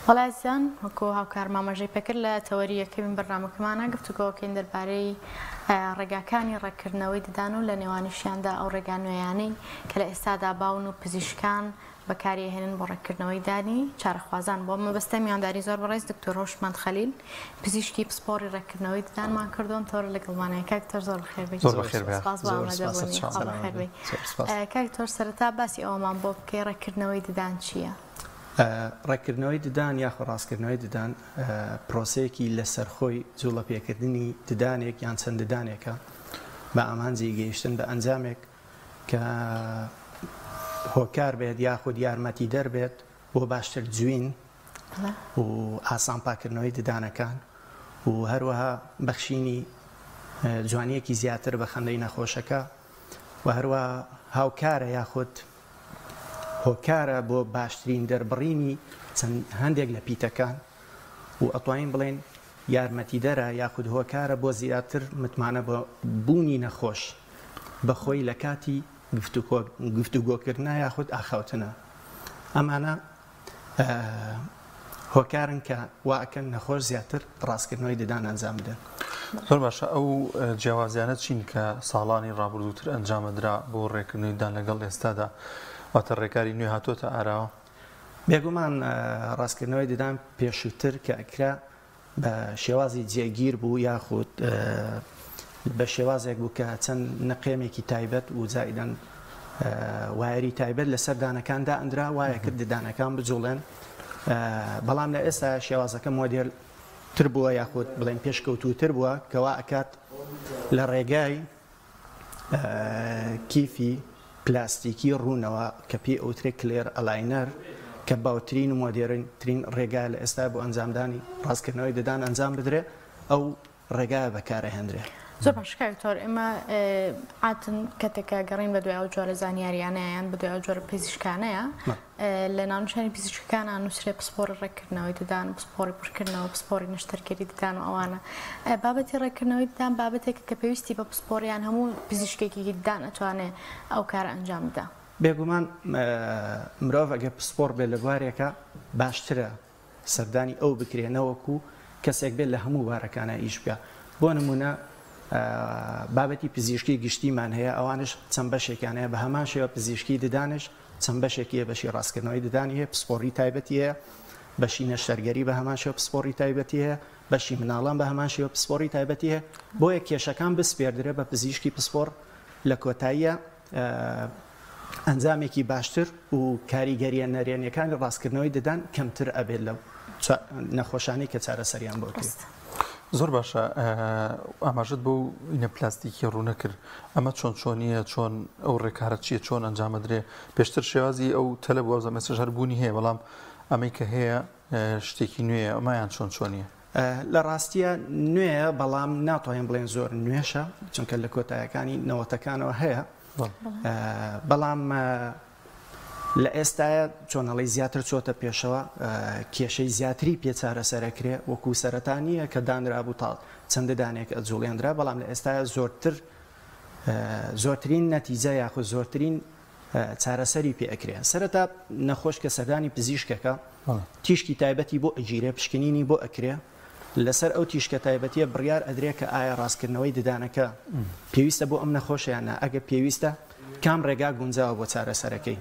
بەڵێ ئازیزان وەکو هاوکارم ئاماژەی پێکرد لە تەوەری یەکەمی بەرنامەکەمانە گفتوگۆکەین دەربارەی ڕێگاکانی ڕێککردنەوەی ددان و لە نێوانیشیاندا ئەو ڕێگا نوێیانەی کە لە ئێستادا باون و پزیشکان بەکاری ئەهێنن بۆ ڕێککردنەوەی دانی چارەخوازان. بۆ ئەم مەبەستە میوانداری زۆر بەڕێز دکتۆر هۆشمەند خەلیل پزیشکی پسپۆڕی ڕێککردنەوەی ددانمان کردووە. ئەم تەوەرە لەگەڵمانەیە. کاک دکتۆر زۆر بەخێر بێی. زۆر بەخێر بێی. سپاس بۆ زۆر ئامادەبوونی. سپاس. خوا بەخێر بێی. زۆر سپاس. کاک دکتۆر سەرەتا باسی ئەوەمان بۆ بکەی ڕێککردنەوەی ددان چییە؟ ڕێککردنەوەی ددان یاخۆ ڕاستکردنەوەی ددان پرۆسەیەکی لەسەرخۆی جوڵەپێکردنی ددانێک یان چەند ددانێکە بە ئامانجی گەیشتن بە ئەنجامێک کە هۆکار بێت یاخود یارمەتیدەر بێت بۆ باشتر جوین و ئاسان پاکردنەوەی ددانەکان و هەروەها بەخشینی جوانیەکی زیاتر بە خەندەی نەخۆشەکە و هەروەها هاوکارە یاخود هۆکارە بۆ باشترین دەربڕینی چەند هەندێک لە پیتەکان و ئەتوانین بڵێین یارمەتیدەرە یاخود هۆکارە بۆ زیاتر متمانە بە بوونی نەخۆش بە خۆی لە کاتی گفتوگۆکردنا یاخود ئاخاوتنا. ئەمانە هۆکارن کە وا ئەکەن نەخۆش زیاتر ڕاستکردنەوەی ددان ئەنجام بدەن. زۆر باشە ئەو جیاوازیانە چین کە ساڵانی ڕابردووتر ئەنجامەدرا بۆ ڕێکردنەوەی ددان لەگەڵ ئێستادا واتە ڕێکاری نوێ هاتۆتە ئاراوە؟ بێگومان ڕاستکردنەوەی ددان پێشووتر کە ئەکرا بە شێوازی جێگیر بوو یاخود بە شێوازێک بوو کە چەند نقێمێکی تایبەت و زائیدەن وایەری تایبەت لەسەر دانەکان دائەندرا وایە کرد ددانەکان بجوڵێن بەڵام لە ئێستا شێوازەکە مۆدێل تر بووە یاخود بڵێن پێشکەوتووتر بووە کەوا ئەکات لە ڕێگای کیفی پلاستیکی ڕوونەوە کە پێی ئەوترێ clear aligner کە باوترین و مۆدێرنترین ڕێگایە لە ئێستا بۆ ئەنجامدانی ڕاستکردنەوەی ددان ئەنجام بدرێ ئەو ڕێگایە بەکارئەهێندرێ. زۆر باش کاک دکتۆر ئێمە عادەتەن کەتێکە گەڕین بە دوای ئەو جۆرە زانیاریانەیە یان بە دوای ئەو جۆرە پزیشکانەیە لە ناونیشانی پزیشکەکانا نووسرێ پسپۆڕی ڕێککردنەوەی ددان و پسپۆڕی پڕکردنەوە پسپۆڕی نەشتەرگەری ددان و ئەوانە بابەتی ڕێککردنەوەی ددان بابەتێکە کە پێویستی بە پسپۆڕ یان هەموو پزیشکێکی ددان ئەتوانێ ئەو کارە ئەنجام بدا؟ بێگومان مرۆڤ ئەگەر پسپۆڕ بێت لە بوارێکا باشترە سەردانی ئەو بکرێ نەوەکو کەسێک بێت لە هەموو بارەکانا ئیش بکا بۆ نمونە بابەتی پزیشکی گشتیمان هەیە ئەوانش چەند بەشێکیان هەیە بە هەمان شێوە پزیشکی ددانش چەند بەشێکی هەیە بەشی ڕاستکردنەوەی ددانی هەیە پسپۆڕی تایبەتی هەیە بەشی نەشتەرگەری بە هەمان شێوە پسپۆڕی تایبەتی هەیە بەشی مناڵان بە هەمان شێوە پسپۆڕی تایبەتی هەیە بۆیە کێشەکان بسپێردرێ بە پزیشکی پسپۆڕ لە کۆتاییە ئەنجامێکی باشتر و کاریگەرییە نەرێنیەکانی ڕاستکردنەوەی ددان کەمتر ئەبێت لەو نەخۆشانەی کە چارەسەریان بۆ کرێت. زۆر باشە ئاماژەت بەو ئینە پلاستیکیە ڕوونە کرد ئەمە چۆن چۆنیە چۆن ئەو ڕێکارە چیە چۆن ئەنجامەدرێ پێشتر شێوازی ئەو تەلە بوو ئەوزەم ئێستاش هەر بوونی هەیە بەڵام ئەمەی کە هەیە شتێکی نوێیە ئەمەیان چۆن چۆنیە؟ لە ڕاستیە نوێیە بەڵام ناتوانین بڵێن زۆر نوێشە چونکە لە کۆتایەکانی نەوەتەکانەوە هەیە بەڵام لە ئێستاە چۆنەڵی زیاتر چۆتە پێشەوە کێشەی زیاتری پێ چارەسەرەکرێ وەکو سەرەتا نییە کە دانرابوو تا چەند ددانێک ئەجوڵێنرا بەڵام لە ئێستاە زۆرتر زۆرترین نەتیجە یاخود زۆرترین چارەسەری پێ ئەکرێ سەرەتا نەخۆش کە سەردانی پزیشکەکە تیشکی تایبەتی بۆ ئەگیرێ پشکنینی بۆ ئەکرێ لەسەر ئەو تیشکە تایبەتیە بڕیار ئەدرێ کە ئایا ڕاستکردنەوەی ددانەکە پێویستە بۆ ئەم نەخۆشە یان نا ئەگەر پێویستە کام ڕێگا گونجاوە بۆ چارەسەرەکەی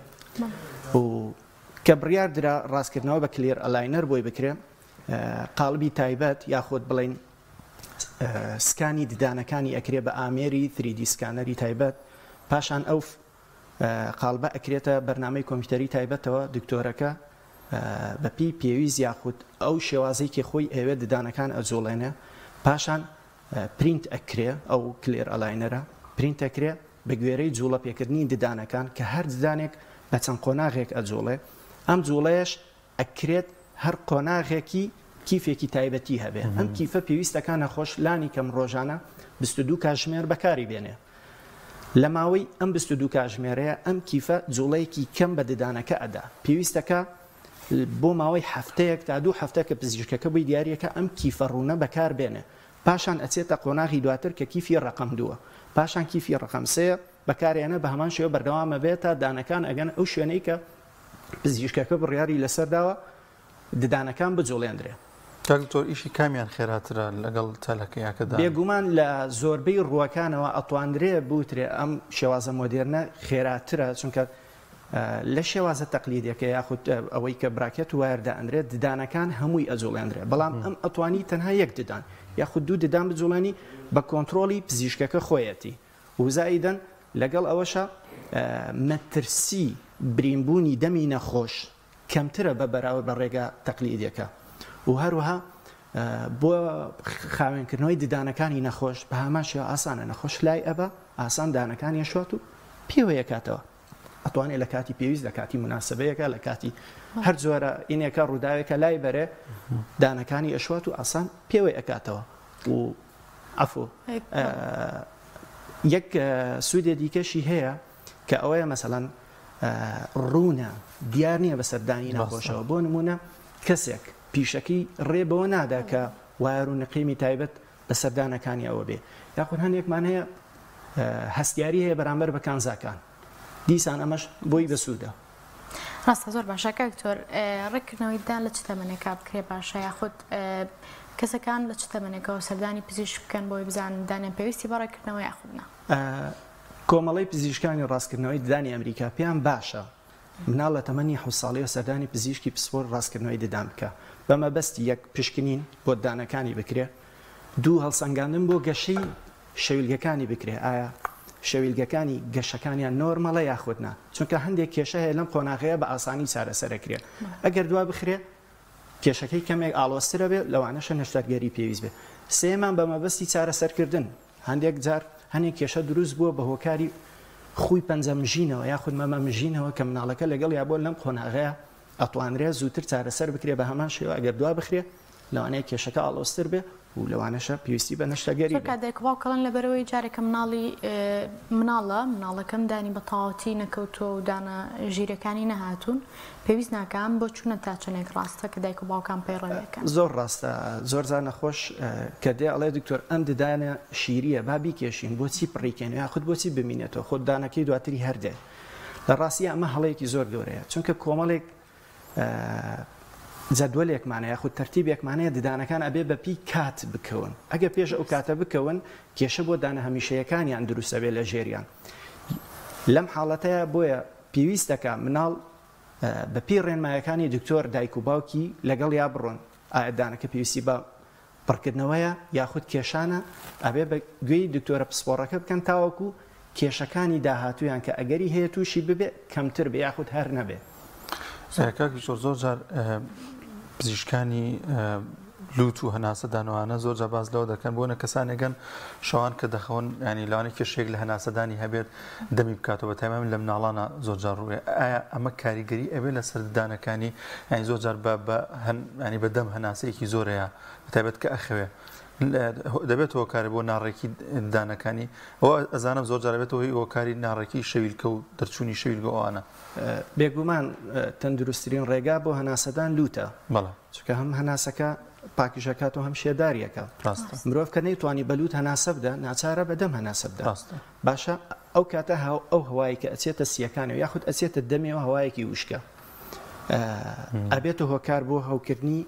و کە بڕیار درا ڕاستکردنەوە بە clear aligner بۆی بکرێ قاڵبی تایبەت یاخود بڵین سکانی ددانەکانی ئەکرێ بە ئامێری 3D scanner ی تایبەت پاشان ئەو قاڵبە ئەکرێتە بەرنامەی کۆمپیوتەری تایبەتەوە دکتۆرەکە بە پێی پێویست یاخود ئەو شێوازەی کە خۆی ئەوێت ددانەکان ئەجوڵێنێ پاشان پرینت ئەکرێ ئەو clear aligner ە پرینت ئەکرێ بە گوێرەی جوڵە پێکردنی ددانەکان کە هەر ددانێک بە چەند قۆناغێک ئەجوڵێ ئەم جوڵەیەش ئەکرێت هەر قۆناغێکی کیفێکی تایبەتی هەبێ ئەم کیفە پێویستەکە نەخۆش لانی کەم ڕۆژانە 22 کاتژمێر بەکاری بێنێ لە ماوەی ئەم 22 کاتژمێرەیە ئەم کیفە جوڵەیەکی کەم بە ددانەکە ئەدا پێویستەکە بۆ ماوەی هەفتەیەک تا دوو هەفتە کە پزیشکەکە بۆی دیاریەکە ئەم کیفە ڕوونە بەکار بێنێ پاشان ئەچێتە قۆناغی دواتر کە کیفی ڕەقەم دووە پاشان کیفی ڕەقەم سێ بەکارێنە بە هەمان شێوە بەردەوامە بێت تا دانەکان ئەگەن ئەو شوێنەی کە پزیشکەکە بڕیاری لەسەر داوە ددانەکان بجوڵێندرێ. کاک دکتۆر ئیشی کامیان خێراترە لەگەڵ تەلەکە یا کە دان؟ بێگومان لە زۆربەی ڕووەکانەوە ئەتوانرێ بوترێ ئەم شێوازە مۆدێرنە خێراترە چونکە لە شێوازە تەقلیدیەکە یاخود ئەوەی کە bracket و wire دائەنرێت ددانەکان هەمووی ئەجوڵێنرێ بەڵام ئەم ئەتوانی تەنها یەک ددان یاخود دوو ددان بجوڵێنی بە کۆنترۆڵی پزیشکەکە خۆیەتی و زائیدەن لەگەڵ ئەوەشا مەترسی برینبوونی دەمی نەخۆش کەمترە بە بەراورد بە ڕێگا تەقلیدیەکە و هەروەها بۆ خاوێنکردنەوەی ددانەکانی نەخۆش بە هەمان شێوە ئاسانە نەخۆش لای ئەبا ئاسان دانەکانی ئەشوات و پێوەی ئەکاتەوە ئەتوانێت لە کاتی پێویست لە کاتی مناسبەیەکە لە کاتی هەر جۆرە ئینێکە ڕووداوێکە لای بەرێ دانەکانی ئەشوات و ئاسان پێوەی ئەکاتەوە و عەفو یەک سوودێ دیکەشی هەیە کە ئەوەیە مەسەلەن ڕوونە دیار نییە بەسەر دانی نەخۆشەوە بۆ نمونە کەسێک پیشەکەی ڕێ بەوە نادا کە wire و نقێمی تایبەت بەسەر دانەکانی ئەوە بێ یاخود هەندێکمان هەیە هەستیاری هەیە بەرامبەر بە کانزاکان دیسان ئەمەش بۆی بەسوودە. ڕاستە زۆر باشە کاک دکتۆر ڕێککردنەوەی ددان لە چ تەمەنێکا بکرێ باشە یاخود کەسەکان لە چ تەمەنێکەوە سەردانی پزیشک بکەن بۆی بزانن دانیان پێویستی بە ڕێککردنەوە یاخود نا؟ کۆمەڵەی پزیشکانی ڕاستکردنەوەی ددانی ئەمریکا پێیان باشە مناڵ لە تەمەنی حەوت ساڵیەوە سەردانی پزیشکی پسپۆر ڕاستکردنەوەی ددان بکا بە مەبەستی یەک پشکنین بۆ ددانەکانی بکرێ دوو هەڵسەنگاندن بۆ گەشەی شەویلگەکانی بکرێ ئایا شەویلگەکانی گەشەکانیان نۆرمەڵە یاخود نا چونکە هەندێک کێشە هەیە لەم قۆناغەیە بە ئاسانی چارەسەرەکرێ ئەگەر دوا بخرێ کێشەکەی کەمێک ئاڵۆزترە بێت لەوانەشە نەشتەرگەری پێویست بێت سێیەمان بە مەبەستی چارەسەرکردن هەندێک جار هەنێک کێشە دروست بووە بە هۆکاری خوی پەنجە مژینەوە یاخود مەمە مژینەوە کە مناڵەکە لەگەڵیا بووە لەم قۆناغەیە ئەتوانرێ زووتر چارەسەر بکرێ بە هەمان شێوە ئەگەر دوا بخرێ لەوانەیە کێشەکە ئاڵۆزتر بێ و لەوانەشە پێویستی بە نەشتەرگەری زۆر بێ. کات دایک و باوک ئەڵێن لەبەرئەوەی جارێکە مناڵی مناڵە مناڵەکەم دانی بە تەواوەتی نەکەوتووە و دانە ژیرەکانی نەهاتوون پێویست ناکا ئەم بۆچوونە تا چەندێک ڕاستە کە دایک و باوکان پەیڕەوی ئەکەن؟ زۆر ڕاستە زۆر جار نەخۆش کە دێ ئەڵێ دکتۆر ئەم ددانە شیریە با بیکێشین بۆچی پڕیکەین یاخود بۆچی بمینێتەوە خۆ دانەکەی دواتری هەر دێ لە ڕاستیا ئەمە هەڵەیەکی زۆر گەورەیە چونکە کۆمەڵێک جەدوەلێکمانە یاخود تەرتیبێکمانەیە ددانەکان ئەبێ بە پێی کات بکەون ئەگە پێش ئەو کاتە بکەون کێشە بۆ دانە هەمیشەیەکانیان دروست ئەبێ لە ژێریان لەم حاڵەتەیە بۆیە پێویست دەکا مناڵ بە پێی ڕێنمایەکانی دکتۆر دایک و باوکی لەگەڵیا بڕۆن ئایا دانەکە پێویستی بە پڕکردنەوەیە یاخود کێشانە، ئەبێ بە گوێی دکتۆرە پسپۆڕەکە بکەن تاوەکو کێشەکانی داهاتوویان کە ئەگەری هەیە تووشی ببێ کەمتر بێ یاخود هەر نەبێ. کاک دکتۆر زۆر جار پزیشکانی لوت و هەناسەدانوانە زۆر جا باس لەوە دەکەن بۆنە کەسانێکن شەوان کە دەخەون ینی لەوانەیە کێشەیەک لە هەناسەدانی هەبێت دەمی بکاتەوە بە تایبەت لە مناڵانە زۆر جار ڕووێ ئایا ئەمە کاریگەری ئەبێ لەسەر ددانەکانی ینی زۆر جار بە بە هەن ینی بە دەم هەناسەیەکی زۆر هەیە بە تایبەت کە ئەخەوێ دەبێت هۆکارە بۆ ناڕێکی ددانەکانی ئەوە ئەزانم زۆر جار دەبێتەوە هۆی هۆکاری ناڕێکی شەویلکە و دەرچوونی شەویلگە ئەوانە. بێگومان تەندروستترین ڕێگا بۆ هەناسەدان لووتە. بەڵێ. چونکە هەم هەناسەکە پاکژەکات و هەم شێداریەکە. ڕاستە. مرۆڤ کە نەیتوانی بە لووت هەناسە بدە ناچارە بە دەم هەناسە بدە. ڕاستە. باشە ئەو کاتە ئەو هەوایەی کە ئەچێتە سییەکانەوە یاخود ئەچێتە دەمێەوە هەوایەکی وشکە ئەبێتە هۆکار بۆ هەوکردنی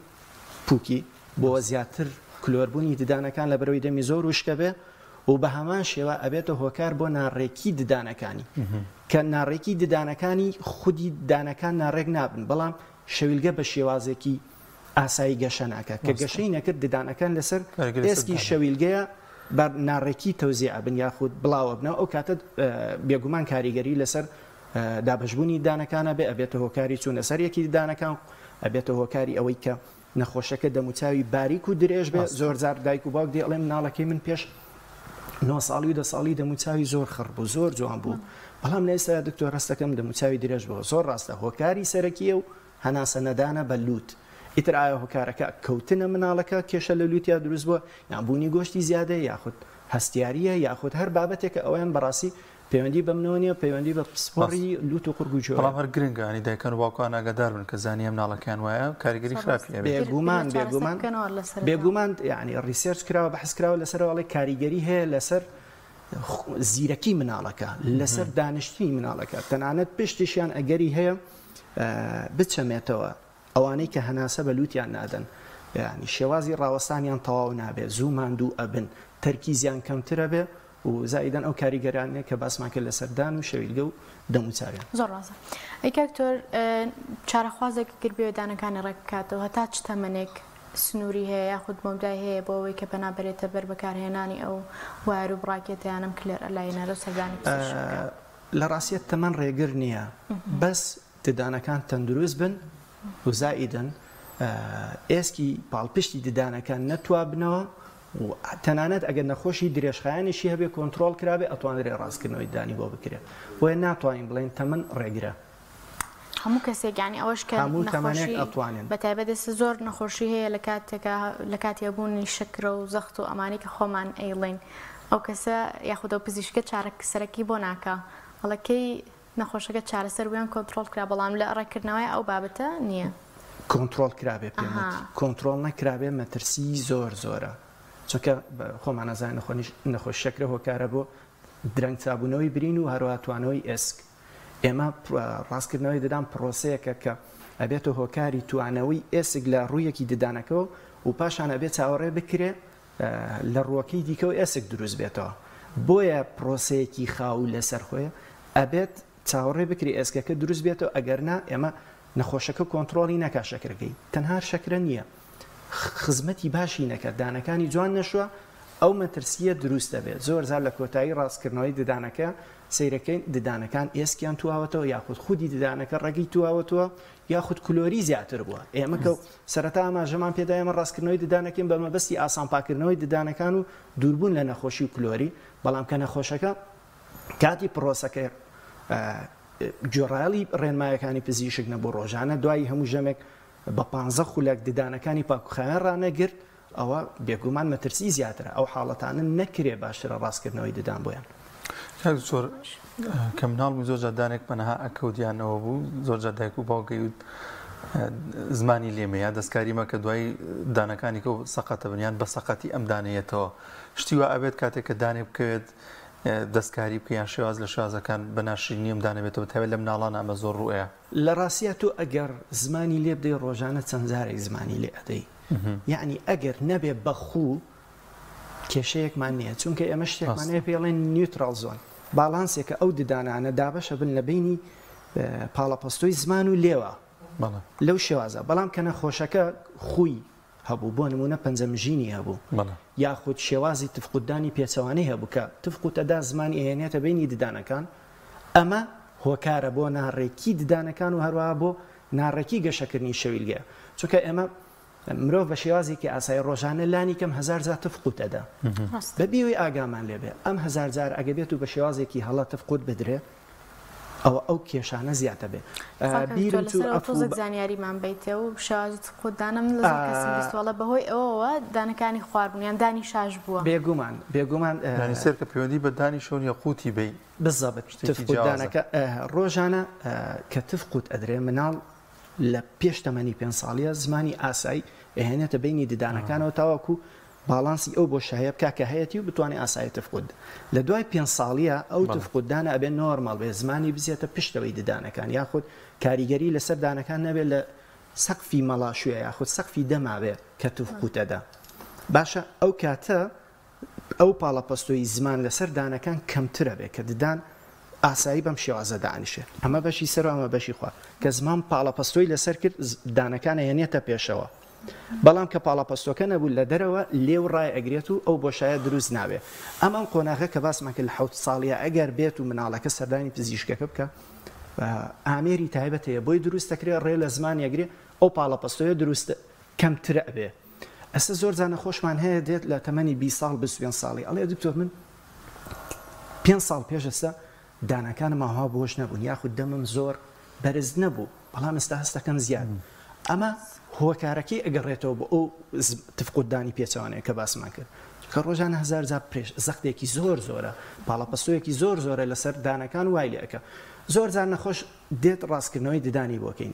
پوکی بۆ زیاتر کلۆربوونی ددانەکان لە بەرەوەی دەمی زۆر وشکە بێ و بە هەمان شێوە ئەبێتە هۆکار بۆ ناڕێکی ددانەکانی کە ناڕێکی ددانەکانی خودی دانەکان ناڕێک نابن بەڵام شەویلگە بە شێوازێکی ئاسایی گەشە ناکات، کە گەشەی نەکرد ددانەکان لەسەر ئێسکی شەویلگەیە بە ناڕێکی تەوزیع ئەبن یاخود بڵاو ئەبنەوە، ئەو کاتە بێگومان کاریگەری لەسەر دابەشبوونی ددانەکان ئەبێ، ئەبێتە هۆکاری چوونە سەر یەکی ددانەکان، ئەبێتە هۆکاری ئەوەی کە نەخۆشەکە دەموچاوی باریک و درێژ بێ، زۆرجار دایک و باوک دێ ئەڵێ مناڵەکەی من پێش نۆ ساڵی و دە ساڵی دەموچاوی زۆر خڕ بوو زۆر جوان بوو، بەڵام لە ئێستا دکتۆر هەستەکەم دەموچاوی درێژ بووە، زۆر ڕاستە هۆکاری سەرەکییە و هەناسە نەدانە بە لووت، ئیتر ئایا هۆکارەکە کەوتنە مناڵەکە کێشە لە لووتیا دروست بووە یان بوونی گۆشتی زیادەیە یاخود هەستیارییە یاخود هەر بابەتێکە ئەوەیان بەڕاستی پەیوەندی بە منەوە نییە پەیوەندی بە پسپۆڕی لووت و قورگ و گوێوەیە. بەڵام هەر گرنگە یانی دایکان و باوکان ئاگادار بن کە زانیان مناڵەکەیان وایە کاریگەری خراپی هەبێت. بێگومان بێگومان بێگومان یانی research کراوە بەحس کراوە لەسەرەوە ئەڵێ کاریگەری هەیە لەسەر زیرەکی مناڵەکە لەسەر دانیشتنی مناڵەکە تەنانەت پشتیشیان ئەگەری هەیە بچەمێتەوە. ئەوانەی کە هەناسە بە لوتیان نادەن یانی شێوازی ڕاوەستانیان تەواو نابێ زوو ماندوو ئەبن تەرکیزیان کەمتر ئەبێ و زائیدەن ئەو کاریگەرانەی کە باسمان کرد لەسەر دان و شەویلگە و دەموچاویان. زۆر ڕاستە ئەی کاک دکتۆر چارەخوازێک گەر بێ دانەکانی ڕێک بکاتەوە هەتا چ تەمەنێک سنووری هەیە یاخود مەودای هەیە بۆ ئەوەی کە پەنا بەرێتە بەر بەکارهێنانی ئەو wire و bracket ە یان ئەم clear aligner ە و سەردانی پزیشک بکات؟ لە ڕاستیە تەمەن ڕێگر نییە بەس ددانەکان تەندروست بن و زائیدەن ئێسکی پاڵپشتی ددانەکان نەتوابنەوە و تەنانەت ئەگەر نەخۆشی درێژخایەنیشی هەبێ کۆنترۆڵ کرابێ ئەتوانرێ ڕاستکردنەوەی ددانی بۆ بکرێ بۆیە ناتوانین بڵێین تەمەن ڕێگرە. هەموو کەسێک یانی ئەوەش کە هەموو تەمەنێک نەخۆشی ئەتوانن. بە تایبەت ئێستا زۆر نەخۆشی هەیە لە کاتێکا لە کاتی هەبوونی شەکرە و زەخت و ئەمانەی کە خۆمان ئەیڵێین ئەو کەسە یاخود ئەو پزیشکە چارەسەرەکی بۆ ناکا ئەڵێ کەی نەخۆشەکە چارەسەر بوو یان کۆنتڕۆڵ کرا بەڵام لە ڕێککردنەوەی ئەو بابەتە نییە. کۆنتڕۆڵ کرابێ پێم وت کۆنتڕۆڵ نەکرابێ مەترسی زۆر زۆرە چونکە خۆمان ئەزانین نەخۆنیش نەخۆش شەکرە هۆکارە بۆ درەنگ چابوونەوەی برین و هەروەها توانەوەی ئێسک ئێمە ڕاستکردنەوەی ددان پرۆسەیەکە کە ئەبێتە هۆکاری توانەوەی ئێسک لە ڕوویەکی ددانەکەەوە و پاشان ئەبێت چاوەڕێ بکرێ لە ڕووەکەی دیکەوە ئێسک دروست بێتەوە بۆیە پرۆسەیەکی خاو و لەسەر خۆیە ئەبێت چاوەڕێ بکری ئێسکەکە دروست بێتەوە ئەگەر نا ئێمە نەخۆشەکە کۆنتڕۆڵی نەکا شەکرەکەی تەنها شەکرە نییە خزمەتی باشی نەکات دانەکانی جوان نەشوە ئەو مەترسیە دروست دەبێت زۆر جار لە کۆتایی ڕاستکردنەوەی ددانەکە سەیرەکەین ددانەکان ئێسکیان تواوەتەوە یاخود خودی ددانەکە ڕەگی تواوەتەوە یاخود کلۆری زیاتر بووە. ئێمە کە سەرەتا ئاماژەمان پێدا ئێمە ڕاستکردنەوەی ددانەکەین بە مەبەستی ئاسان پاککردنەوەی ددانەکان و دووربوون لە نەخۆشی و کلۆری، بەڵام کە نەخۆشەکە کاتی پرۆسەکە گوێڕایەڵی ڕێنمایەکانی پزیشک نەبوو ڕۆژانە دوای هەموو ژەمێک بە پانزە خولەک ددانەکانی پاکوخاوێن ڕانەگرت ئەوە بێگومان مەترسی زیاترە، ئەو حاڵەتانە نەکرێ باشترە ڕاستکردنەوەی ددان بۆیان. کاک دکتۆر کە مناڵ بووین زۆر جار دانێک پەنها ئەکەوت یان ئەوە بوو زۆر جار دایک و باوک ئەیوت زمانی لێمە یا دەستکاری مەکە دوای دانەکانی کە سەقەتە بن یان بە سەقەتی ئەم دانەیەتەوە شتی وا ئەبێت کاتێک کە دانێ بکەوێت دەستکاری بکە یان شێواز لە شێوازەکان بە ناشرینی ئەم دانەبێتەوە تایبەت لە مناڵان ئەمە زۆر ڕوئەیە. لە ڕاستیا تۆ ئەگەر زمانی لێ بدەی ڕۆژانە چەند جارێک زمانی لێ ئەدەی یەعنی ئەگەر نەبێ بە خوو کێشەیەکمان نییە چونکە ئێمە شتێکمان هەیە پێی ئەڵێن neutral zone باڵانسێکە ئەو ددانانە دابەشە بن لە بینی پاڵەپەستۆی زمان و لێوە لەو شێوازە بەڵام کە نەخۆشەکە خووی هەبوو بۆ نمونە پەنجەمژینی هەبوو یاخود شێوازی تفقودانی پێچەوانەی هەبوو کە تفقوتەدا زمانی ئەهێنێتە بینی ددانەکان ئەمە هۆکارە بۆ ناڕێکی ددانەکان و هەروەها بۆ ناڕێکی گەشەکردنی شەویلگە چونکە ئێمە مرۆڤ بە شێوازێکی ئاسایی ڕۆژانە لانی کەم هەزار جار تف قوت ئەدا بە بێ ئەوەی ئاگامان لێ بێ ئەم هەزار جار ئەگە بێت و بە شێوازێکی هەڵە تف قوت بدرێ ئەوە ئەو کێشانە زیاد ئەبێ بیرم چوو ئەفو تۆزێک زانیاریمان بەیتێ و شێوازی تف قوت دانە من لە زۆر کەسم بیستوە بەهۆی ئەوەوە دانەکانی خوار بوون یان دانی شاش بووە. بێگومان بێگومان. یانی سەیرکە پەیوەندی بە دانی شەو نیە قوتی بەی. بالضبط تف قوت دانەکە ڕۆژانە کە تف قوت ئەدرێ مناڵ لە پێش تەمەنی پێنج ساڵیە زمانی ئاسایی ئەهێنێتە بەینی ددانەکانەوە تاوەکو باڵانسی ئەو بۆشایە بکا کە هەیەتی و بتوانێ ئاسایی تف قوت لە دوای پێنج ساڵیە ئەو تف قوتدانە ئەبێ نۆرماڵ بێ زمانی بچێتە پشتەوەی ددانەکان یاخود کاریگەری لەسەر دانەکان نەبێت لە سەقفی مەڵاشوێ یاخود سەقفی دەما بێ کە تف قوتەدا باشە ئەو کاتە ئەو پاڵەپەستۆی زمان لەسەر دانەکان کەمترە بێ کە ددان ئاسایی بەم شێوازە دانیشێ ئەمە بەشی سەر و ئەمە بەشی خوار کە زمان پاڵەپەستۆی لەسەر کرد دانەکان ئەیەنێتە پێشەوە بەڵام کە پاڵەپەستۆکە نەبوو لە دەرەوە لێو ڕای ئەگرێت و ئەو بۆشایە دروست نابێ ئەم ئەم قۆناغە کە باسمان کرد لە حەوت ساڵیە ئەگەر بێت و مناڵەکە سەردانی پزیشکەکە بکە ئامێری تایبەت هەیە بۆی دروست دەکرێت ڕێ لە زمان یەگرێ ئەو پاڵەپەستۆیە دروست کەمترە ئەبێ ئەستا زۆر جار نەخۆشمان هەیە دێت لە تەمەنی 20 ساڵ 25 ساڵی ئەڵێ دکتۆر من پێنج ساڵ پێش ئێستا دانەکانم ئاوا بۆش نەبوون یاخود دەمم زۆر بەرز نەبوو بەڵام ئێستا هەستەکەم زیاد ئەمە هۆکارەکەی ئەگەڕێتەوە بۆ ئەو تفقوددانی پێچەوانەیە کە باسمان کرد کە ڕۆژانە هەزار جار پرێش زەختێکی زۆر زۆرە پاڵەپەستۆیەکی زۆر زۆرە لەسەر دانەکان وای لێ ئەکا زۆر جار نەخۆش دێت ڕاستکردنەوەی ددانی بۆ کەین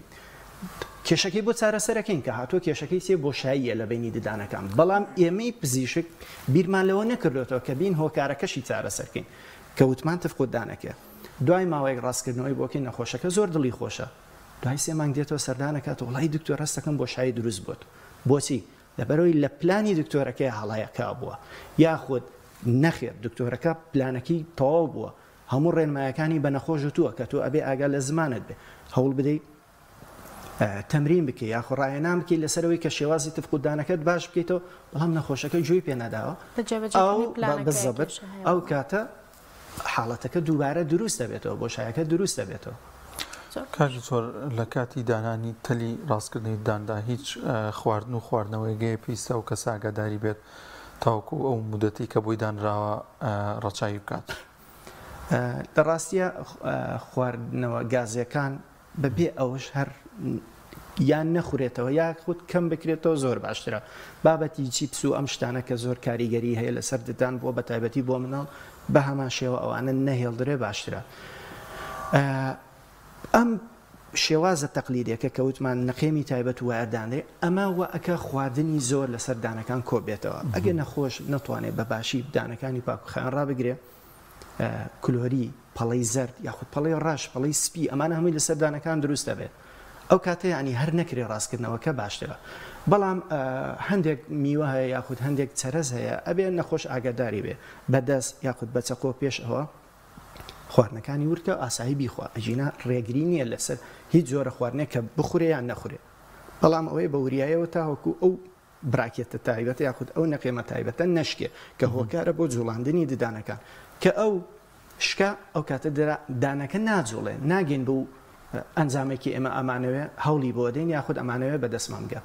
کێشەکەی بۆ چارەسەرەکەین کە هاتووە کێشەکەی چیە بۆشاییە لە بەینی ددانەکان بەڵام ئێمەی پزیشک بیرمان لەوە نەکردۆتەوە کە بین هۆکارەکەشی چارەسەرکەین کە وتمان تفقوددانەکە دوای ماوەیەک ڕاستکردنەوەی بۆکەین نەخۆشەکە زۆر دڵی خۆشە. دوای سێ مانگ دێتەوە سەردانەکات وڵی دکتۆر هەستەکەم بۆشایی دروست بووە. بۆچی؟ لەبەرئەوەی لە پلانی دکتۆرەکەی هەڵەیەکە بووە یاخود نەخێر دکتۆرەکە پلانەکەی تەواو بووە هەموو ڕێنمایەکانی بە نەخۆش وتووە کە تۆ ئەبێ ئاگا لە زمانت بێ هەوڵ بدەیت تەمرین بکەی یاخۆ ڕاهێنان بکەی لەسەرەوەی کە شێوازی تفقودانەکەت باش بکەیتەوە بەڵام نەخۆشەکە گوێی پێ نەداوە ئەو بزەبت ئەو کاتە حاڵەتەکە دووبارە دروست دەبێتەوە بۆشایەکە دروست دەبێتەوە. کاک دکتۆر لە کاتی دانانی تەلی ڕاستکردنەوەی دداندا هیچ خواردن و خواردنەوەیەک هەیە پێویستە ئەو کەسە ئاگاداری بێت تاوەکو ئەو مودەتەی کە بۆی دانراوە ڕەچاوی بکات؟ لە ڕاستیا خواردنەوە گازیەکان بە بێ ئەوەش هەر یان نەخورێتەوە یاخود کەم بکرێتەوە زۆر باشترە. بابەتی چیپس و ئەم شتانە کە زۆر کاریگەری هەیە لەسەر ددان بۆ بەتایبەتی بۆ مناڵ بە هەمان شێوە ئەوانە نەهێڵدرێ باشترە. ئەم شێوازە تەقلیدیەکە کە وتمان نقێمی تایبەت و وایەر دانرێ ئەمە وا ئەکا خواردنی زۆر لەسەر دانەکان کۆ بێتەوە. ئەگەر نەخۆش نەتوانێ بە باشی دانەکانی پاک و خاوێن ڕابگرێ کلۆری، پەڵەی زەرد یاخود پەڵەی ڕەش، پەڵەی سپی ئەمانە هەمووی لەسەر دانەکان دروست دەبێت. ئەو کاتە یانی هەر نەکرێ ڕاستکردنەوەکە باشترە. بەڵام هەندێک میوە هەیە یاخود هەندێک چەرەز هەیە ئەبێ نەخۆش ئاگاداری بێ بە دەست یاخود بە چەقۆ پێش ئەوە خواردنەکانی ورد کە ئاسایی بیخوا ئەگینا ڕێگری نییە لەسەر هیچ جۆرە خواردنێک کە بخورێ یان نەخورێ بەڵام ئەوەیە بە وریایەوە تاوەکو ئەو bracket ە تایبەتە یاخود ئەو نەقێمە تایبەتە نەشکێ کە هۆکارە بۆ جوڵاندنی ددانەکان کە ئەو شکا ئەو کاتە دانەکە ناجوڵێ ناگەین بەو ئەنجامێکی ئێمە ئەمانەوێ هەوڵی بۆ دەین یاخود ئەمانەوێ بەدەستمان بگا.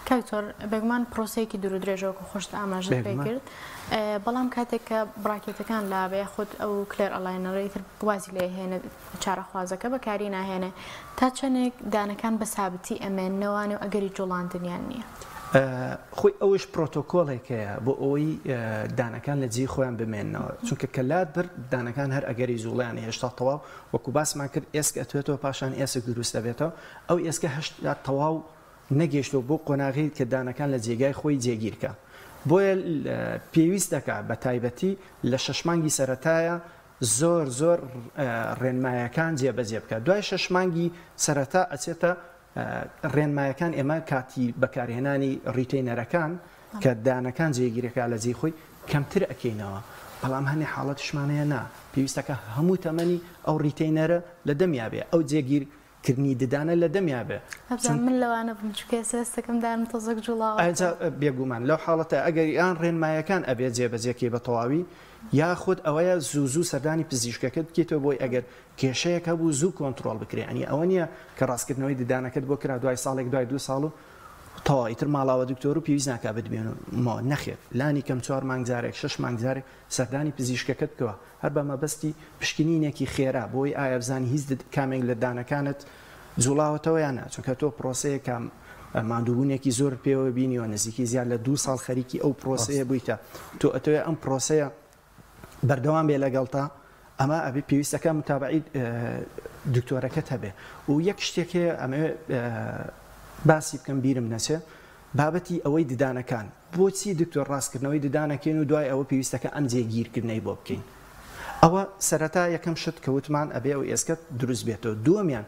کاک دکتۆر بێگومان پرۆسەیەکی دوور و درێژە وەکو خۆشت ئاماژەت پێ کرد بەڵام کاتێک کە bracket ەکان لابێ یاخود ئەو clear aligner ە ئیتر وازی لێ هێنێت چارەخوازەکە بەکاری ناهێنێ تا چەندێک دانەکان بە سابتی ئەمێننەوانێ و ئەگەری جوڵاندنیان نییە؟ خۆی ئەوش پرۆتۆکۆڵێک هەیە بۆ ئەوەی دانەکان لە جێی خۆیان بمێننەوە چونکە کە لات برد دانەکان هەر ئەگەری جوڵەیان هێشتا تەواو وەکو باسمان کرد ئێسک ئەتوێتەوە پاشان ئێسک دروست دەبێتەوە ئەو ئێسکە هەشتا تەواو نەگەیشتووە بۆ قۆناغی کە دانەکان لە جێگای خۆی جێگیر کا بۆیە پێویست دەکا بە تایبەتی لە شەش مانگی سەرەتایە زۆر زۆر ڕێنمایەکان جێبەجێ بکات دوای شەش مانگی سەرەتا ئەچێتە ڕێنمایەکان ئێمە کاتی بەکارهێنانی retainer ەکان کە دانەکان جێگیرەکە لە جێی خۆی کەمتر ئەکەینەوە بەڵام هەنێ حاڵەتیشمان هەیە نا پێویستەکە هەموو تەمەنی ئەو retainer ە لە دەمیا بێ ئەو جێگیر کردنی ددانە لە دەمیا بێ. ئەبزانم من لەوانە بم چونکە ئێستا هەستەکەم دانم تۆزەک جوڵاوەتەوە. ئەجا بێگومان لەو حاڵەتە ئەگەر یان ڕێنمایەکان ئەبێ جێبەجێ کەی بە تەواوی یاخود ئەوەیە زوو زوو سەردانی پزیشکەکەت بکەیتەوە بۆی ئەگەر کێشەیەک هەبوو زوو کۆنتڕۆڵ بکرێ یانی ئەوە نییە کە ڕاستکردنەوەی ددانەکەت بۆ کرا دوای ساڵێک دوای دوو ساڵ و تەواو ئیتر ماڵاوە دکتۆر و پێویست ناکا بتبینمەوە نەخێر لانی کەم چوار مانگ جارێک شەش مانگ جارێک سەردانی پزیشکەکەت بکەوە هەر بە مەبەستی پشکنینێکی خێرا بۆی ئایا بزانی هیچ کامێک لە دانەکانت جوڵاوەتەوە یان نا چونکە تۆ پرۆسەیەکە ماندووبوونێکی زۆر پێوە بینیوە نزیکی زیاد لە دوو ساڵ خەریکی ئەو پرۆسەیە بوویتە تۆ ئەتەوێ ئەم پرۆسەیە بەردەوام بێ لەگەڵتا ئەمە ئەبێ پێویستەکە متابعی دکتۆرەکەت هەبێ و یەک شتێک هەیە ئەمەوێ باسی بکەم بیرم نەچێ بابەتی ئەوەی ددانەکان بۆچی دکتۆر ڕاستکردنەوەی ددانەکەین و دوای ئەوە پێویستەکە ئەم جێگیرکردنەی بۆ بکەین ئەوە سەرەتا یەکەم شت کە وتمان ئەبێ ئەو ئێسکە دروست بێتەوە دووەمیان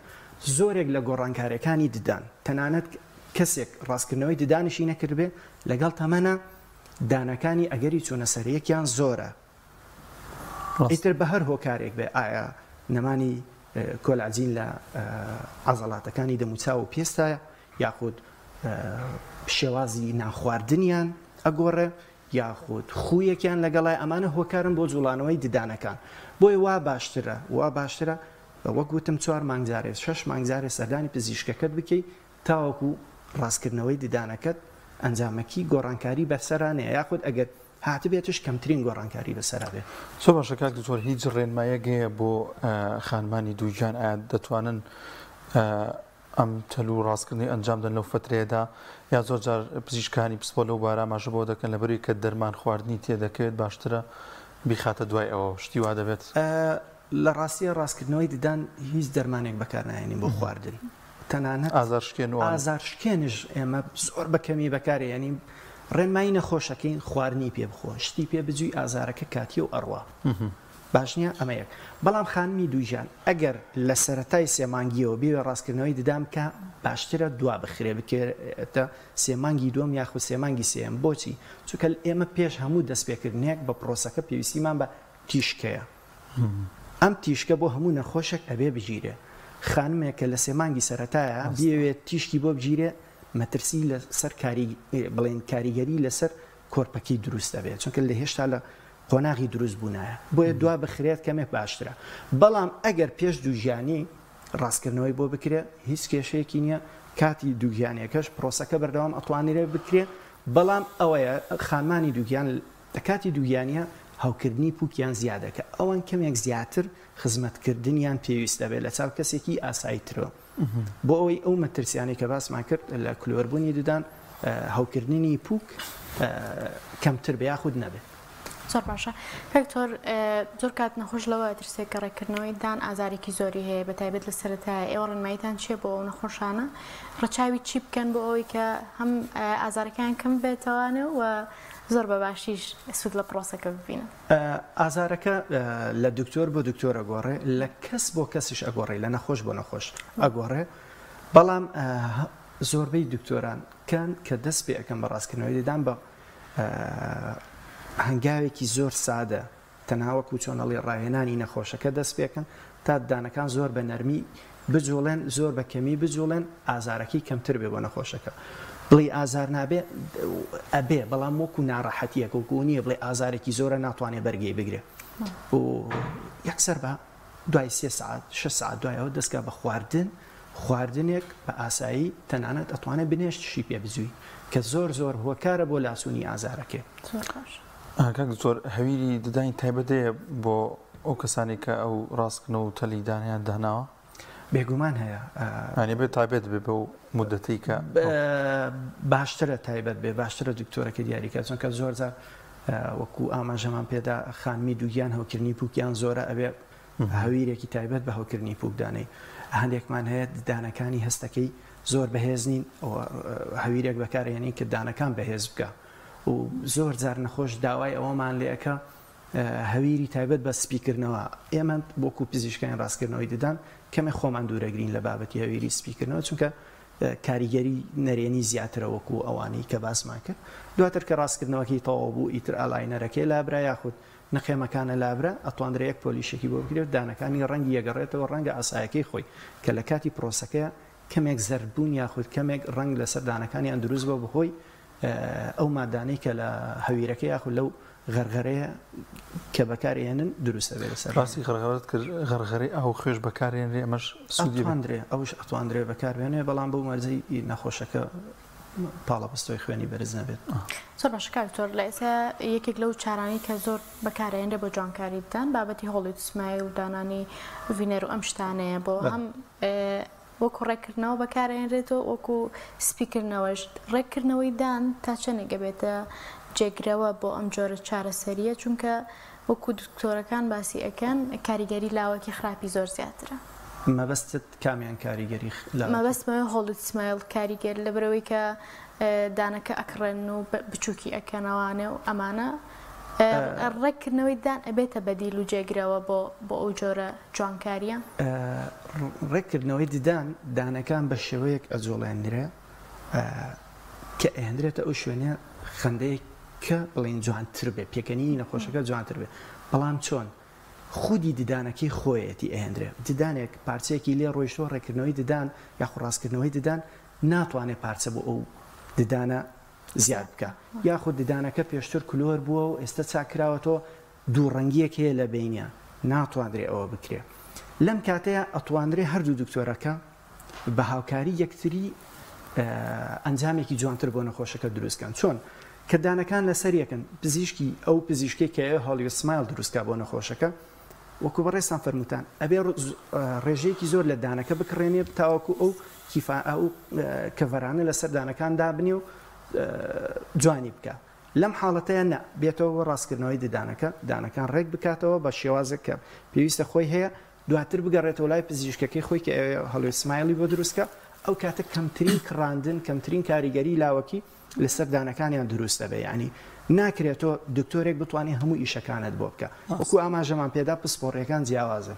زۆرێک لە گۆڕانکاریەکانی ددان تەنانەت کەسێک ڕاستکردنەوەی ددانیشی نەکردبێ لەگەڵ تەمەنە دانەکانی ئەگەری چوونە سەریەکیان زۆرە ئیتر بە هەر هۆکارێک بێ ئایا نەمانی کۆلاجین لە عەزەڵاتەکانی دەموچاو و پێستایە یاخود شێوازی نانخواردنیان ئەگۆڕێ یاخود خوویەکیان لەگەڵای ئەمانە هۆکارن بۆ جوڵانەوەی ددانەکان بۆیە وا باشترە وا باشترە وەک وتم چوار مانگ جارێ شەش مانگ جارێ سەردانی پزیشکەکەت بکەی تاوەکو ڕاستکردنەوەی ددانەکەت ئەنجامەکی گۆڕانکاری بەسەرا نەیە یاخود ئەگەر هاتبێتش کەمترین گۆڕانکاری بەسەرا بێ. زۆر باشە کاک دکتۆر هیچ ڕێنمایەک هەیە بۆ خانمانی دووگیان ئایا دەتوانن ئەم تەل و ڕاستکردنەوەی ئەنجام دەن لەو فەترەیەدا یا زۆر جار پزیشکانی پسپۆر لەو بارە ئاماژە بەوە دەکەن لەبەرئەوەی کە دەرمان خواردنی تێدەکەوێت باشترە بیخاتە دوای ئەوە شتی وا دەبێت؟ لە ڕاستیا ڕاستکردنەوەی ددان هیچ دەرمانێک بەکارناهێنین بۆ خواردن تەنانەت ئازارشکێن و ئازارشکێنش ئێمە زۆر بە کەمی بەکارێ یانی ڕێنمایی نەخۆشەکەین خواردنی پێ بخۆ شتی پێ بجوی ئازارەکە کاتیە و ئەڕوا. باش نییە؟ ئەمە یەک. بەڵام خانمی دووگیان ئەگەر لە سەرەتای سێ مانگییەوە بیەوێ ڕاستکردنەوەی ددان بکا باشترە دوا بخرێ بکرێتە سێ مانگی دووەم یاخود سێ مانگی سێیەم بۆچی؟ چونکە ئێمە پێش هەموو دەستپێکردنێک بە پرۆسەکە پێویستیمان بە تیشکەیە ئەم تیشکە بۆ هەموو نەخۆشێک ئەبێ بگیرێ خانمێک کە لە سێ مانگی سەرەتایە بیەوێت تیشکی بۆ بگیرێ مەترسی لەسەر کاری بڵێن کاریگەری لەسەر کۆرپەکەی دروست ئەبێت چونکە لە هێشتا لە قۆناغی دروست بوونایە بۆیە دوا بخرێت کەمێک باشترە بەڵام ئەگەر پێش دووگیانی ڕاستکردنەوەی بۆ بکرێت هیچ کێشەیەکی نییە کاتی دووگیانیەکەش پرۆسەکە بەردەوام ئەتوانرێت بکرێت بەڵام ئەوەیە خانمانی دووگیان لە کاتی دووگیانیە هەوکردنی پوکیان زیادە کە ئەوان کەمێک زیاتر خزمەتکردنیان پێویست دەبێت لە چاو کەسێکی ئاسایی ترەوە. بۆ ئەوەی ئەو مەترسیانەی کە باسمان کرد لە کلۆربوونی ددان، هەوکردنی پوک کەمتر بێ یاخود نەبێ. زۆر باشە دکتۆر، زۆر کات نەخۆش لەوە ئەترسێت کە ڕێککردنەوەی دان ئازارێکی زۆری هەیە بە تایبەت لە سەرەتایە، ئێوە ڕێنماییتان چییە بۆ ئەو نەخۆشانە ڕەچاوی چی بکەن بۆ ئەوەی کە هەم ئازارەکەیان کەم بێتەوانێ و زۆر بە باشیش سوود لە پرۆسەکە ببینن؟ ئازارەکە لە دکتۆر بۆ دکتۆر ئەگۆڕێ، لە کەس بۆ کەسیش ئەگۆڕێ، لە نەخۆش بۆ نەخۆش ئەگۆڕێ، بەڵام زۆربەی دکتۆران کەن کە دەست پێ ئەکەن بە ڕاستکردنەوەی ددان بە هەنگاوێکی زۆر سادە تەنها وەکو چۆن ئەڵێ ڕاهێنانی نەخۆشەکە دەست پێکەن تا ددانەکان زۆر بە نەرمی بجوڵێن زۆر بە کەمی بجوڵێن ئازارەکەی کەمتر بێ بۆ نەخۆشەکە بڵێی ئازار نابێ ئەبێ بەڵام وەکو ناڕەحەتیەک وەکو نییە بڵێ ئازارێکی زۆرە ناتوانێ بەرگەی بگرێ و یەکسەر بە دوای سێ سعات شە سعات دوایەوە دەستکا بە خواردن خواردنێک بە ئاسایی تەنانەت ئەتوانێت بنێشتشی پێ بزوی کە زۆر زۆر هۆکارە بۆ لاسونی ئازارەکەی. زۆر باش. کاک دکتۆر هەویری ددانی تایبەت هەیە بۆ ئەو کەسانەی کە ئەو ڕاستکردنەوە و تەلی دانیان داناوە؟ بێگومان هەیە. یانی ئەبێ تایبەت بێ بەو مودەتەی کە. باشترە تایبەت بێ، باشترە دکتۆرەکە دیاری کات، چونکە زۆر جار وەکو ئاماژەمان پێدا خانمی دووگیان هەوکردنی پووکیان زۆرە ئەبێ هەویرێکی تایبەت بە هەوکردنی پووک دانێی. هەندێکمان هەیە ددانەکانی هەستەکەی زۆر بەهێز نین، هەویرێک بەکارهێنین کە دانەکان بەهێز بکا و زۆر جار نەخۆش داوای ئەوەمان لێ ئەکا هەویری تایبەت بە سپیکردنەوە، ئێمە وەکو پزیشکانی ڕاستکردنەوەی ددان کەمێک خۆمان دوورەگرین لە بابەتی هەویری سپیکردنەوە چونکە کاریگەری نەرێنی زیاترە وەکو ئەوانەی کە باسمان کرد دواتر کە ڕاستکردنەوەکەی تەواو بوو ئیتر aligner ەکەی لابرا یاخود نقێمەکانە لابرا ئەتواندرێ یەک polish ێکی بۆ بکرێت دانەکانی ڕەنگی یەگەڕێتەوە ڕەنگە ئاسایەکەی خۆی کە لە کاتی پرۆسەکەیە کەمێک زەردبوون یاخود کەمێک ڕەنگ لەسەر دانەکانیان دروست بووە بەهۆی ئەو مادانەی کە لە هەویرەکە یاخود لەو غەرغەرەیە کە بەکارئێنن دروست ئەبێ لەسەر. باسی غەرغەرەت کرد غەرغەرەی ئاو و خوێش بەکارێنرێ ئەمەش سوودی ئەتواندرێ ئەوش ئەتواندرێ بەکاربێنێ بەڵام بەو مەرجەی نەخۆشەکە پاڵەپەستۆی خوێنی بەرز نەبێت. زۆر باشە کاک دکتۆر لە ئێستا یەکێک لەو چارانەی کە زۆر بەکارئێنرێ بۆ جوانکاری ددان بابەتی Hollywood smile و دانانی ڤینەر و ئەم شتانەیە بۆ هەم وەکو ڕێککردنەوە بەکارئەهێنرێت و وەکو سپیکردنەوەش، ڕێککردنەوەی دان تا چەندێک ئەبێتە جێگرەوە بۆ ئەم جۆرە چارەسەرییە، چونکە وەکو دکتۆرەکان باسی ئەکەن کاریگەری لاوەکی خراپی زۆر زیاترە. مەبەستت کامیان کاریگەری لاوەکی؟ مەبەستمەوە Hollywood smile کاریگەر لەبەرئەوەی کە دانەکە ئەکڕێن و بچوکی ئەکەنەوانێ و ئەمانە ڕێککردنەوەی دان ئەبێتە بەدیل و جێگرەوە بۆ بۆ ئەو جۆرە جوانکارییە؟ ڕێککردنەوەی ددان، دانەکان بە شێوەیەک ئەجوڵێندرێ کە ئەهێندرێتە ئەو شوێنە خەندەیەک کە بڵێین جوانتر بێ، پێکەنینی نەخۆشەکە جوانتر بێ، بەڵام چۆن؟ خودی ددانەکەی خۆیەتی ئەهێندرێ، ددانێک پارچەیەکی لێ ڕۆیشتووە ڕێککردنەوەی ددان یاخود ڕاستکردنەوەی ددان ناتوانێ پارچە بۆ ئەو ددانە زیاد بکا یاخود ددانەکە پێشتر کلۆر بووە و ئێستا چاک کراوەتەوە دوو ڕەنگیەک هەیە لە بەینیان ناتواندرێ ئەوە بکرێ لەم کاتەیا ئەتواندرێ هەردوو دکتۆرەکە بە هاوکاری یەکتری ئەنجامێکی جوانتر بۆ نەخۆشەکە دروست کەن چۆن کە دانەکان لەسەر یەکن پزیشکی ئەو پزیشکێک کە Hollywood smile دروستکا بۆ نەخۆشەکە وەکو بەڕێزتان فەرمووتان ئەبێ ڕێژەیەکی زۆر لە دانەکە بکڕێنێ تاوەکو ئەو کیفا ئەو cover انە لەسەر دانەکان دابنێ و جوانی بکە لەم حاڵەتەیە نا بێتەوە بۆ ڕاستکردنەوەی ددانەکە دانەکان ڕێک بکاتەوە بە شێوازێک کە پێویستە خۆی هەیە دواتر بگەڕێتەوە لای پزیشکەکەی خۆی کە Hollywood smile ی بۆ دروستکە. ئەو کاتە کەمترین کڕاندن کەمترین کاریگەری لاوەکی لەسەر دانەکانیان دروست دەبێ یانی ناکرێت تۆ دکتۆرێک بتوانێت هەموو ئیشەکانت بۆ بکە وەکو ئاماژەمان پێدا پسپۆڕیەکان جیاوازن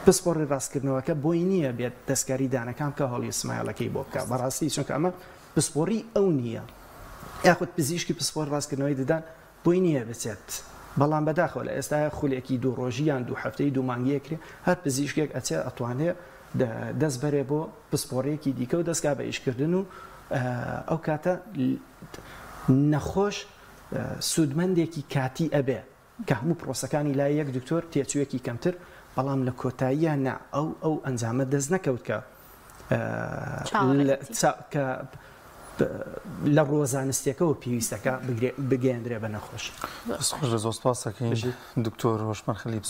پسپۆڕی ڕاستکردنەوەکە بۆی نییە بێت دەستکاری دانەکان بکە Hollywood smile ەکەی بۆ بکە بەڕاستی چونکە ئەمە پسپۆڕی ئەو نییە یاخود پزیشکی پسپۆر ڕاستکردنەوەی ددان بۆی نییە بچێت بەڵام بەداخەوە لە ئێستایا خولێکی دوو ڕۆژی یان دوو هەفتەی دوو مانگی ئەکرێ هەر پزیشکێک ئەچێ ئەتوانێ دەست بەرێ بۆ پسپۆڕیەکی دیکە و دەستکا بە ئیشکردن و ئەو کاتە نەخۆش سوودمەندێکی کاتی ئەبێ کە هەموو پرۆسەکانی لای یەک دکتۆر تێچوویەکی کەمتر بەڵام لە کۆتاییە نا ئەو ئەو ئەنجامە دەست نەکەوت کە کە لە ڕووە زانستیەکەوە پێویستەکە بگەیەندرێ بە نەخۆش. دەست خۆش بێت زۆر سپاس دەکەین دکتۆر هۆشمەند خەلیل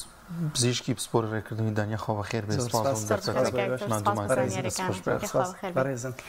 پزیشکی پسپۆری ڕێکردنی دان یاخوا بەخێر بێت سپاس بۆ دەرفەتە ماندوومان کردی. دەست خۆش بێت. بەڕێزم.